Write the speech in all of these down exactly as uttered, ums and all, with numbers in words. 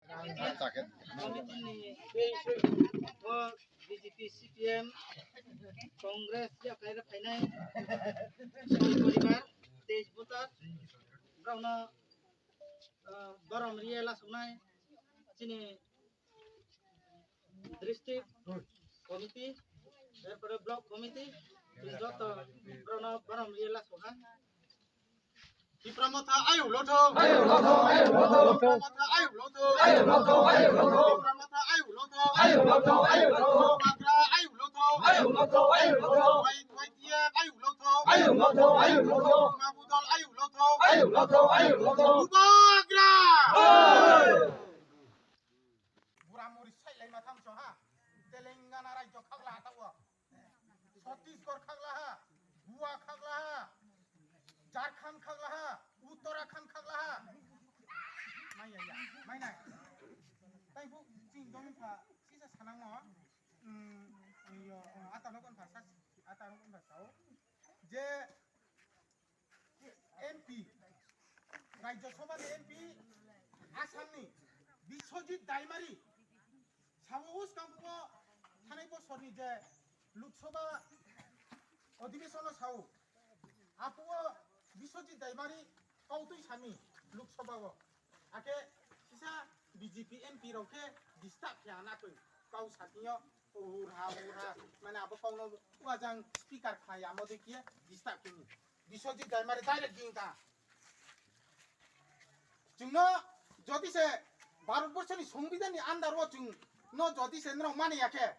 Committee ni o B J P, C P M, Congress ya kaira phainai soi poribar, teis voter, borokno, ah, borom riye lasuknai chini district committee, erpore block committee, joto borokno borom riye lasukha. Tipra Motha ayuk lothok. Ayuk lothok, ayuk lothok. Tipra Motha ayuk lothok. Ayuk lothok, ayuk lothok. Tipra Motha ayuk lothok. Ayuk lothok, ayuk lothok. Bubagra ayuk lothok. Ayuk lothok, ayuk lothok. Y-, Y T F ayuk lothok. Ayuk lothok, ayuk lothok. Mabudol ayuk lothok. Ayuk lothok, ayuk lothok. Bubagra. Hey! Bura muri sai lai ma tham cho ha. Telangana rajyo khagla ta o. Chhattisgarh khagla ha, Goa khagla ha, Jharkhand khagla ha, Uttarakhand khagla ha. Mai ya ya, mai nai. Tai bu ching dong pha sisa sanang mo. Hmm, yo, ata no kon pha sa, ata no kon pha sao. Je M P, Rajya Sabha ni M P, Assam ni Biswajit Daimari, sao swkang buo thanai bosorni je Lok Sabha odhibeshon o sao, apuo Biswajit Daimari kautwi sami Lok Sabha o, ake sisa B J P M P rok khe disturb khe anakoi kau sathingyo. Urha, urha, mane abo kokno uajang speaker khlai amo dei khe disturb khe ni. Biswajit Daimari direct ging ta. Chwngno jodi se Bharat Borso ni Songbidan ni under o chwng no jodi se norok mani ya khe,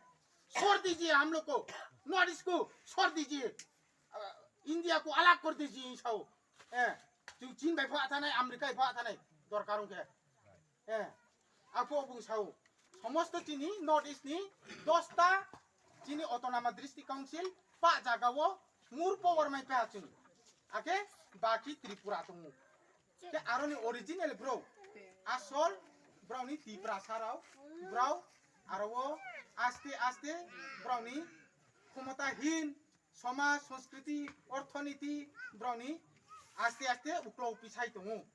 chhor dijiye hum log ko, North East ko chhor dijiye, ah, India ko alag kar dijiye sao. Eh, chwng Chin bai pha thanai, America bai pha thanai, dorkar wng khe. Eh, apo bung sao. Somosto chini North East ni dosta chini Autonomous District Council pa jaga o more power mai pa chwng. Ake baki Tripura tongo. Ke aroni original bro. Asol browni Tiprasa rao. Brao aro o aste aste browni khomota hin somaj, sanskriti, orthoniti browni aste aste uklo upi sai tongo.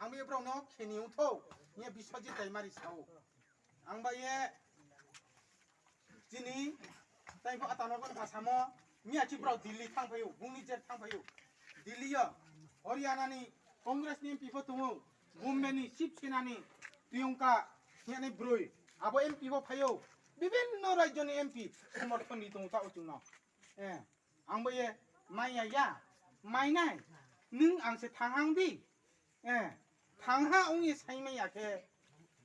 Ang bo borokno kheni wngtho, hiya Biswajit Daimari sao. Ang ba ye chini tai bo atano gon kasamo miya chi borok Delhi thang phaio, bungni jer thang phaio. Delhi yo Haryana ni Congress ni M P bo tongo, Bombay ni Shiv Sena ni Priyanka hiya ni broi. Abo M P bo phaio, bibinno rajyo ni M P somorthon ni tongo ta uchung no. Eh. Ang bo ye maya ya, mainai, nwng ang se thanghang di, eh, thangha wng ye sai maya khe,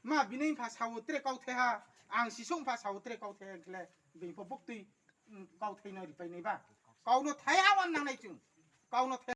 ma bini pha sao tre kau thaiha, ang sisong pha sao tre kau thaiha, khle bini pha buktwi, mm, kau thai no ripai nai ba, kau no thai awan nang nai chwng, kau no thai.